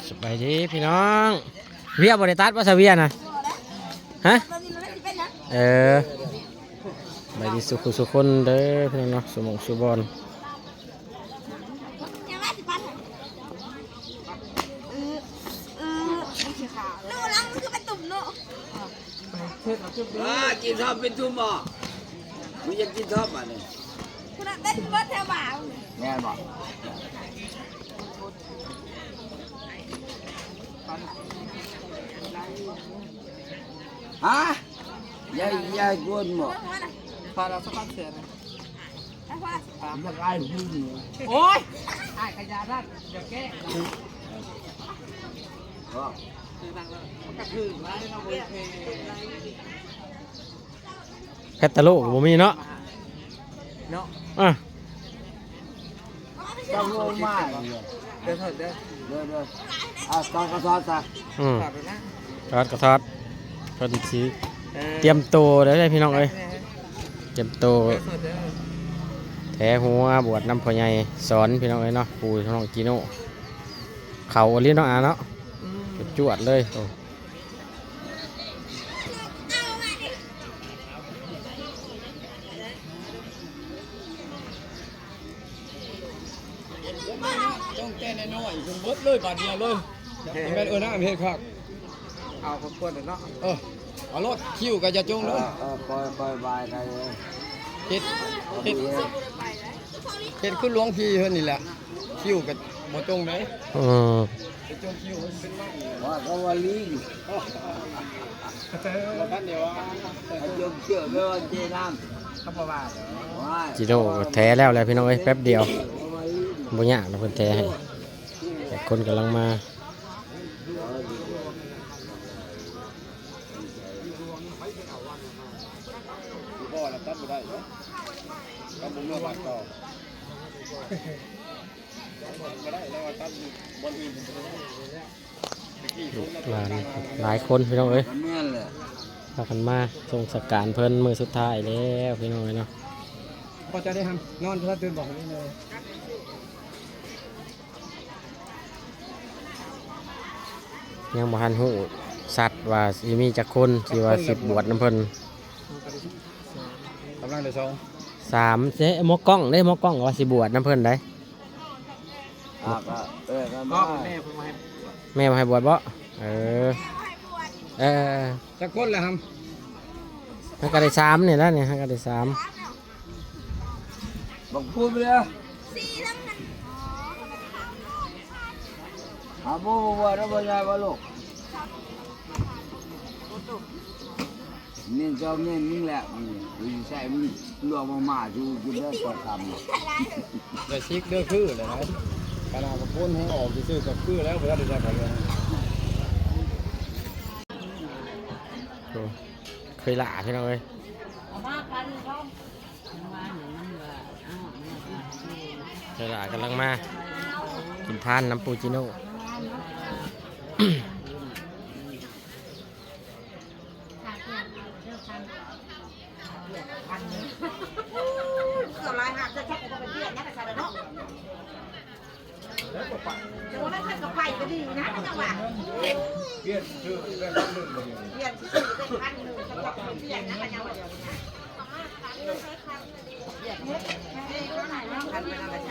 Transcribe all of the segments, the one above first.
ສະບາຍດີພີ່ນ້ອງ. ເວຍບໍ່ໄດ້ຕັດບໍ່ຊະເວຍນະ? ຮະ? ເອີ ສະບາຍດີສູ່ຄູ່ສູ່ຄົນເດີພີ່ນ້ອງເນາະ ສູ່ໝ່ງສູ່ບ່ອນ. ເອີ ກິນທອບເປັນທຸ່ມບໍ່? ມຶງຢາກກິນທອບບາດນີ້? ພຸ້ນນະ ເຕັມເບິດແຖວບ່າວນີ້. ແມ່ນບໍ່? ຮະ? ຍາຍ ຍາຍກວນບໍ່? ພາລາສະພັດແສນ. ຢາກອາຍຜູ້ນີ້. ໂອ້ຍ ອາຍກະຢ່ານັ້ນ ຢ່າແກ້. ແພັດຕາໂລກະບໍ່ມີເນາະ ເນາະ. ອາ ຕ້ອງລົງມາເດີ ເດີ ເດີ ເດີ. ອາ ຖອດກະຖອດຊະ. ອືມ ຖອດກະຖອດ ເພິ່ນຊິ ເອີ ຕຽມໂຕແລ້ວເດ້ພີ່ນ້ອງເອີຍ. ຕຽມໂຕ ເດີ ແຖຫົວບວດນຳພໍ່ໃຫຍ່ສອນພີ່ນ້ອງເອີຍເນາະ. ປູ່ນ້ອງຈີໂນ່ ເຂົ້າອີ່ຫຼີເນາະອາເນາະ. ອືມ ຈວດເລີຍ. ໂອ້ ຕັ້ງແຕ່ນ້ອຍໆ ເພິ່ນເບິດເລີຍ ບາດດຽວເລີຍ. ແມ່ນ ເອີ ນາງເຮັດຄັກ ເອົາຄົນກວນເນາະ. ເອີ ເອົາໂລດ ຄິວກະຢ່າຈົ່ງເດີ. ເອີ ເອີ ປ່ອຍ ປ່ອຍບາຍໄດ້ເລີຍ. ເຮັດ ເຮັດ ເຮັດຄືຫຼວງພີ່ເພິ່ນນີ້ແຫຼະ ຄິວກະບໍ່ຈົ່ງເດ້. ອືມ ໄປຈົ່ງຄິວເພິ່ນເປັນມັນ ວ່າເຂົາວ່າລີງ. ບໍ່ທັນໄດ້ວ່າ ໄປຈົ່ງເຊື່ອແມ່ນວ່າເຈນ້ຳ ເຂົາບໍ່ວ່າ. ຈີໂນ່ກະແຖແລ້ວແຫຼະພີ່ນ້ອງເອີຍ ແປັບດຽວ ບໍ່ຍາກດອກ ເພິ່ນແຖໃຫ້. ແຕ່ຄົນກຳລັງມາ ບໍ່ລະຕັດບໍ່ໄດ້ເນາະ ກະບໍ່ເມືອບາດຕໍ່. ລູກຫຼານຫຼາຍຄົນພີ່ນ້ອງເອີຍ ກະແມ່ນແຫຼະ ພາກັນມາສົ່ງສະການເພິ່ນມື້ສຸດທ້າຍແລ້ວພີ່ນ້ອງເອີຍເນາະ. ພໍຈະໄດ້ຫັ້ນ ນອນເພິ່ນຕື່ນບໍ່? ຍັງບໍ່ທັນຮູ້ຊັດວ່າຊິມີຈັກຄົນທີ່ວ່າຊິບວດນຳເພິ່ນ. ກຳລັງໄດ້ສອງ ສາມເດ້. ໝໍກ້ອງເດ້ ໝໍກ້ອງວ່າຊິບວດນຳເພິ່ນໄດ໋. ອາ ກະ ເອີ ກະ ພໍ່ ມາ ແມ່ເພິ່ນບໍ່ໃຫ້ບວດ ແມ່ບໍ່ໃຫ້ບວດບໍ່? ເອີ ເອີ ຈັກຄົນແລ້ວຫຳ? ມັນກະໄດ້ສາມນີ້ແຫຼະນີ້ ມັນກະໄດ້ສາມ. ບັກພູມເດີ ຫາບໍ່ ບໍ່ ບໍ່ ບໍ່ ບໍ່ ບໍ່ ລູກ. ນີ້ເຈົ້າເງິນມຶງແຫຼະ ມຶງຢູ່ໃສ ມຶງລວກມາມ່າສູ່ກິນເດີ ຕອນຄ່ຳ. ຢ່າຊິກເດີ ຄືແລ້ວນະ ຂະໜາດວ່າຄົນແຮງອອກຊື່ໆ ກະຄືແລ້ວ ບໍ່ທັນໄດ້ໃສ່ຜ້າເຫຼືອງ. ໂອ້ ເຄີຍຫຼ້າພີ່ນ້ອງເອີຍ ເຄີຍຫຼ້າກຳລັງມາກິນທານນຳປູ່ຈີໂນ່. ເຂົາຫຼາຍຫາກ ຈະຈັກກະເປັນເດືອນນະ ກະຊັ້ນລະເນາະ. ໂອ້ ນັ້ນກະໄປກະດີນະ ເຂົາເຈົ້າວ່າ ປ່ຽນຊື່ແບບໜຶ່ງ ປ່ຽນຊື່ແບບໜຶ່ງ ເຂົາເຈົ້າປ່ຽນນະ ເຂົາເຈົ້າວ່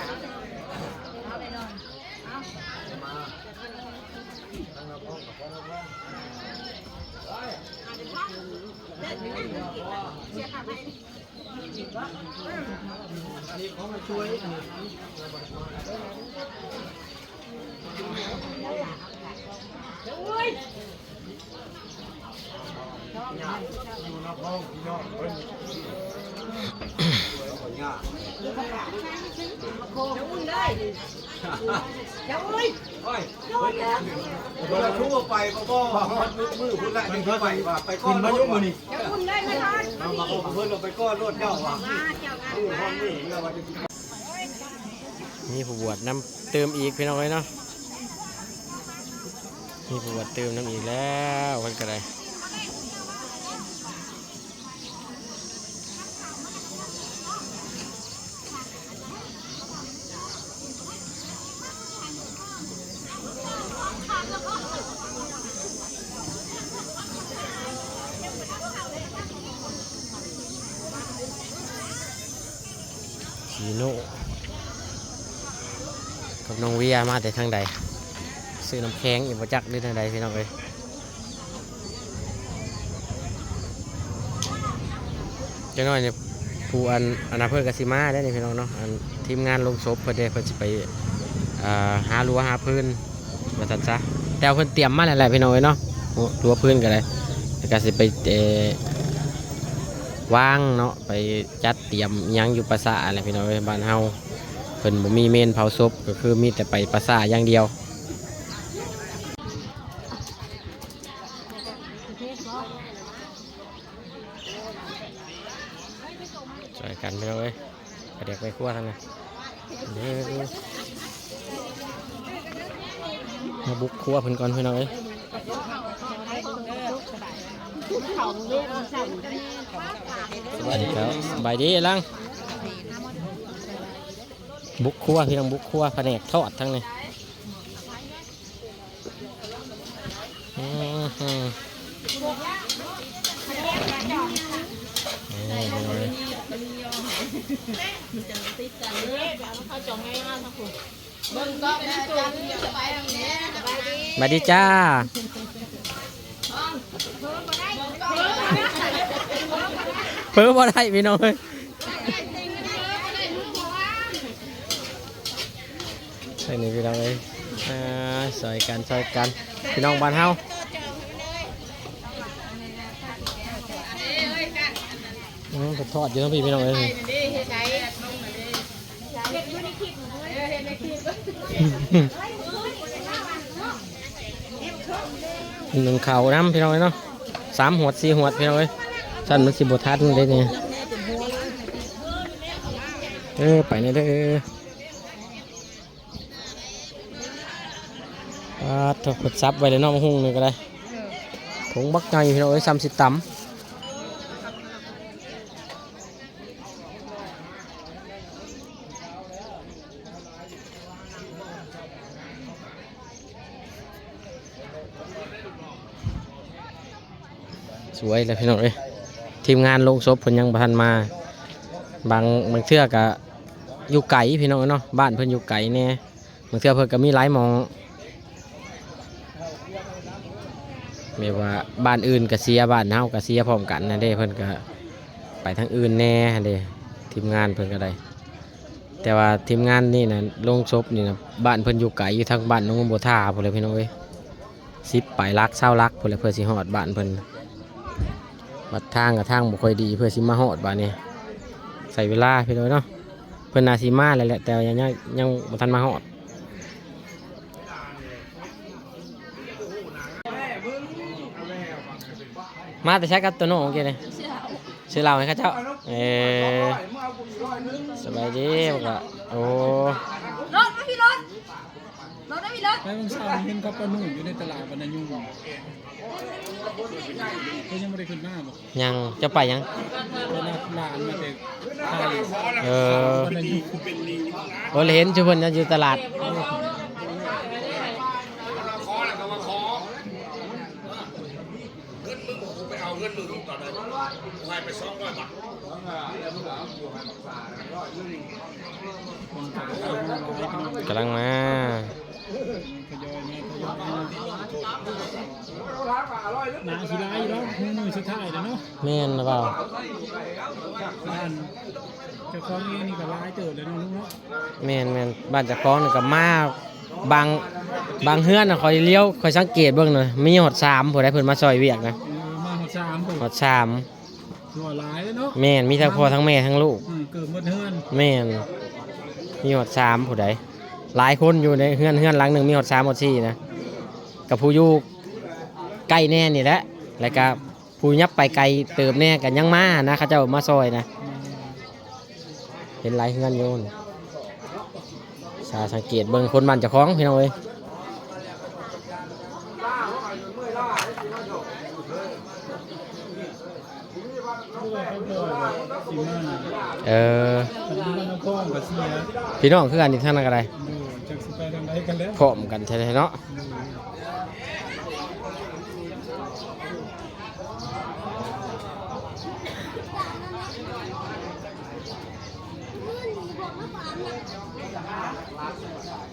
າ. ມີຜູ້ບວດນຳຕື່ມອີກ ພີ່ນ້ອງເອີຍເນາະ. ມີຜູ້ບວດຕື່ມນຳອີກແລ້ວ ເພິ່ນກະໄດ້. ເ ກັບນ້ອງເວຍມາແຕ່ທາງໃດ ຊື້ນ້ຳແຂງອີກບໍ່ຈັກ ຫຼືແນວໃດພີ່ນ້ອງເອີຍ. ຈັກໜ້ອຍນີ້ຜູ້ອັນ ອັນນັ້ນເພິ່ນກໍຊິມາແລ້ວນີ້ພີ່ນ້ອງເນາະ ອັນທີມງານລົງສົບເພິ່ນເດ້ ເພິ່ນຊິໄປ ອ່າ ຫາລົວຫາຟືນວ່າຊັ້ນຊະ ແຕ່ວ່າເພິ່ນຕຽມມາແລ້ວແຫຼະພີ່ນ້ອງເອີຍເນາະ. ໂອ້ ລົວຟືນກໍໄດ້ ແລ້ວກໍຊິໄປ ເອີ ວາງເນາະ ໄປຈັດຕຽມອີ່ຫຍັງຢູ່ປ່າຊ້າແຫຼະພີ່ນ້ອງເອີຍ. ບ້ານເຮົາເພິ່ນບໍ່ມີເມນເຜົາສົບ ກໍຄືມີແຕ່ໄປປ່າຊ້າຢ່າງດຽວ. ຊ່ອຍກັນພີ່ນ້ອງເອີຍ ປາແດກໄປຄົວທາງນັ້ນເດີ. ມາບຸກຄົວເພິ່ນກ່ອນພີ່ນ້ອງເອີຍ. ສະບາຍດີ ສະບາຍດີຫຼັງ ບຸກຄົວພີ່ນ້ອງ ບຸກຄົວ ພະແນກທອດທາງນີ້. ອືມ ນີ້ພີ່ນ້ອງເອີຍ ສະບາຍດີຈ້າ. ເຜີບໍ່ໄດ້ພີ່ນ້ອງເອີຍ. ໃສ່ນີ້ພີ່ນ້ອງເອີຍ ອ່າ ຊ່ອຍກັນ ຊ່ອຍກັນ ພີ່ນ້ອງບ້ານເຮົາ. ອືມ ໄປທອດຢູ່ທາງພີ້ພີ່ນ້ອງເອີຍ. ໜຶ້ງເຂົ້ານຳພີ່ນ້ອງເອີຍເນາະ ສາມຫວດ ສີ່ຫວດພີ່ນ້ອງເອີຍ. ຊັ້ນມັນຊິບໍ່ທັນເດ້ນີ້ ເອີ ໄປແດ່ເດີ. ປາດໂທ້ ເພິ່ນສັບໄວ້ແລ້ວເນາະ ໝາກຫຸ່ງນີ້ກໍໄດ້ ເອີ ຖົງບັກໃຫຍ່ພີ່ນ້ອງເອີຍ ສ່ຳຊິຕຳ. ສວຍແລ້ວພີ່ນ້ອງເອີຍ ທີມງານໂລງສົບເພິ່ນຍັງບໍ່ທັນມາ. ບາງ ບາງເທື່ອກະຢູ່ໄກພີ່ນ້ອງເນາະ ບ້ານເພິ່ນຢູ່ໄກແດ່ ບາງເທື່ອເພິ່ນກະມີຫຼາຍໝ່ອງ ແບບວ່າບ້ານອື່ນກະເສຍ ບ້ານເຮົາກະເສຍພ້ອມກັນຫັ້ນເດ້ ເພິ່ນກະໄປທາງອື່ນແດ່ຫັ້ນເດ້ ທີມງານເພິ່ນກະໄດ້. ແຕ່ວ່າທີມງານນີ້ນະ ໂລງສົບນີ້ນະ ບ້ານເພິ່ນຢູ່ໄກ ຢູ່ທາງບ້ານໜອງບົວທາພຸ້ນແຫຼະພີ່ນ້ອງເອີຍ ສິບປາຍຫຼັກ ຊາວຫຼັກພຸ້ນແຫຼະ ເພື່ອຊິຮອດບ້ານເພິ່ນ. ບັດທາງກະທາງບໍ່ຄ່ອຍດີ ເພື່ອຊິມາຮອດບາດນີ້ ໃຊ້ເວລາພີ່ນ້ອງເນາະ. ເພິ່ນໜ້າຊິມາແລ້ວແຫຼະ ແຕ່ວ່າຍັງ ຍັງ ຍັງບໍ່ທັນມາຮອດ. ມາແຕ່ໃສກັບໂຕໂນ່ເມື່ອກີ້ນີ້? ຊື້ເຫຼົ້າໃຫ້ເຂົາເຈົ້າ. ເອີ ສະບາຍດີບັກຫຼ້າ. ໂອ້ ລົດມາພີ່ລົດ ລົດມາພີ່ລົດ. ໄປວັນເສົາເຫັນເຂົາປະນູ້ຢູ່ໃນຕະຫຼາດວັນນະຍຸງ ເພິ່ນຍັງບໍ່ໄດ້ຂຶ້ນມາບໍ່? ຍັງ. ເຈົ້າໄປຫຍັງ? ໄປຮັບຫຼານມາແຕ່ໄທ. ເອີ ວັນນະຍຸງ. ໂອ້ ເຫັນຈຸເພິ່ນຢູ່ຕະຫຼາດ. ເງິນມຶງ ກູໄປເອົາເງິນມຶງຕອນໃດ? ກູໃຫ້ໄປສອງຮ້ອຍບາດ. ກຳລັງມາ ທະຍອຍມາ ທະຍອຍມາ. ໜ້າຊິຫຼາຍຢູ່ດອກ ມື້ສຸດທ້າຍແລ້ວເນາະ. ແມ່ນລະບ່າວ. ບ້ານເຈົ້າຂອງເອງນີ້ກະຫຼາຍເຕີບແລ້ວເນາະລຸງເນາະ. ແມ່ນໆ ບ້ານເຈົ້າຂອງນີ້ກະມາ ບາງ ບາງເຮືອນນະ ຂ້ອຍຫຼຽວ ຂ້ອຍສັງເກດເບິ່ງນະ ມີຮອດສາມຜູ້ໃດ ເພິ່ນມາຊ່ອຍວຽກນະ. ເອີ ມາຮອດສາມຜູ້ ຮອດສາມ. ຖືວ່າຫຼາຍເນາະ. ແມ່ນ ມີທັງພໍ່ທັງແມ່ທັງລູກ. ອືມ ເກືອບໝົດເຮືອນ. ແມ່ນ ມີຮອດສາມຜູ້ໃດ ຫຼາຍຄົນຢູ່ໃນເຮືອນ ເຮືອນຫຼັງໜຶ່ງມີຮອດສາມຮອດສີ່ນະ. ກະຜູ້ຢູ່ໃກ້ແດ່ນີ້ແຫຼະ ແລ້ວກະ ຜູ້ຍັບໄປໄກເຕີບແດ່ກະຍັງມານະ ເຂົາເຈົ້າມາຊ່ອຍນະ. ອືມ ເຫັນຫຼາຍເຮືອນຢູ່. ສາ ສັງເກດເບິ່ງຄົນບ້ານເຈົ້າຂອງພີ່ນ້ອງເອີຍ. ເອີ ພີ່ນ້ອງຄືກັນອີກທາງນັ້ນກະໄດ້. ໂດຍ ຈັກຊິໄປທາງໃດກັນແລ້ວ ພ້ອມກັນແທ້ໆເນາະ. ໂດຍ.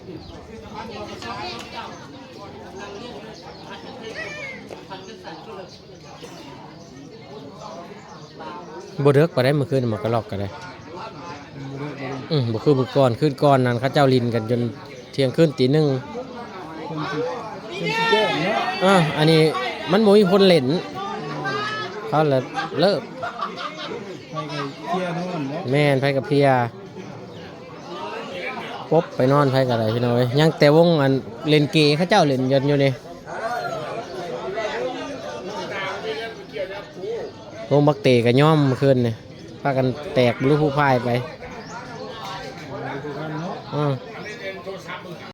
ບໍ່ເດິກປານໃດມື້ຄືນ ໝາກກະລອກກໍໄດ້. ບໍ່ເລິກ ບໍ່ເລິກ ອືມ ບໍ່ຄືມື້ກ່ອນ ຄືນກ່ອນນັ້ນເຂົາເຈົ້າຫຼິ້ນກັນຈົນທ່ຽງຄືນຕີໜຶ່ງ. ເພິ່ນຊິ ເພິ່ນຊິແຈ້ງເນາະ. ເອີ ອັນນີ້ມັນບໍ່ມີຄົນຫຼິ້ນ ເຂົາລະເລີກ. ໃຜກໍເພຍນອນເນາະ. ແມ່ນ ໃຜກໍເພຍ ປົບໄປນອນໃຜກໍໄດ້ ພີ່ນ້ອງເອີຍ. ຍັງແຕ່ວົງອັນຫຼິ້ນເກ ເຂົາເຈົ້າຫຼິ້ນກັນຢູ່ນີ້. ວົງບັກເຕກໍຍອມມື້ຄືນນີ້ ພາກັນແຕກບໍ່ຮູ້ຜູ້ພາຍໄປ. ເອີ